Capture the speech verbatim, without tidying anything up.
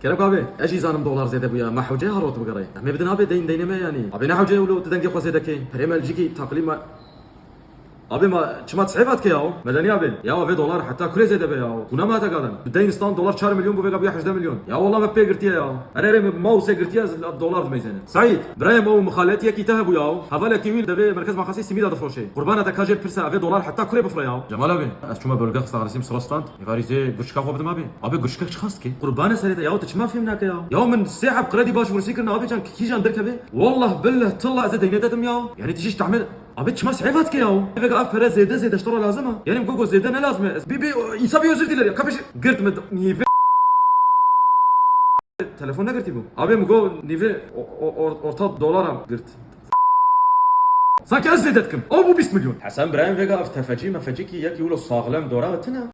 Kerem abi, ez jî zanim dolar zêde bûya. Ma hewce ya rot bigere. Em ê bidin abi, deyn deynê me yanî. Abi ne hewce ye wilo tu dengê xwe zêde kê. Perê me li cîkî taqlî me. Abi ma çima sehêf hat ke yaw? Medenî abi. Ya vê dolar heta kurê zêde be yaw. Hûna ma heta gadan. Bi deyn stan dolar çar milyon bû, vêga bûya hejdeh milyon. Ya wallah me pê girtiye ya. Erê erê, me mawsê girtiye, ez dolar dimeyzêne. Saîd, birayê me û mixalet yekî te hebû yaw. Hevalekî wî devê Merkez Bankasê simîda difroşê. Qurbana te ka jê pirse, evê dolar heta kurê bifre yaw. Cemal abi, ez çûme bölge xistexelisîm Sırasland. Êvarî zê gurçika xwe bidim abi. Abi gurçikek çi xast ki? Qurbane serê te ya, tu çima fêm nake ya? Ya min sê heb kredî baş vursî kirine abi can, kîjan derkeve? Wallah billah tillah ez ê deynê dedim ya. Yani tu jî ji tehmê. Abi çima sehêf hat ke ya? Vêga ev pere zêde zêde ji te re lazim e. Yani min got, got zêde ne lazim e. Ez bî bî îsa bî özür dilerim. Kapış girt min nîve. Telefon negirtî bû. Abi min got nîve o- o- or- orta dolara girt. Sanki ez zêde dikim. O bû bîst milyon. Hesen Birayim vêga ev tefecî mefecî ki yek wilo saxlem dora tine.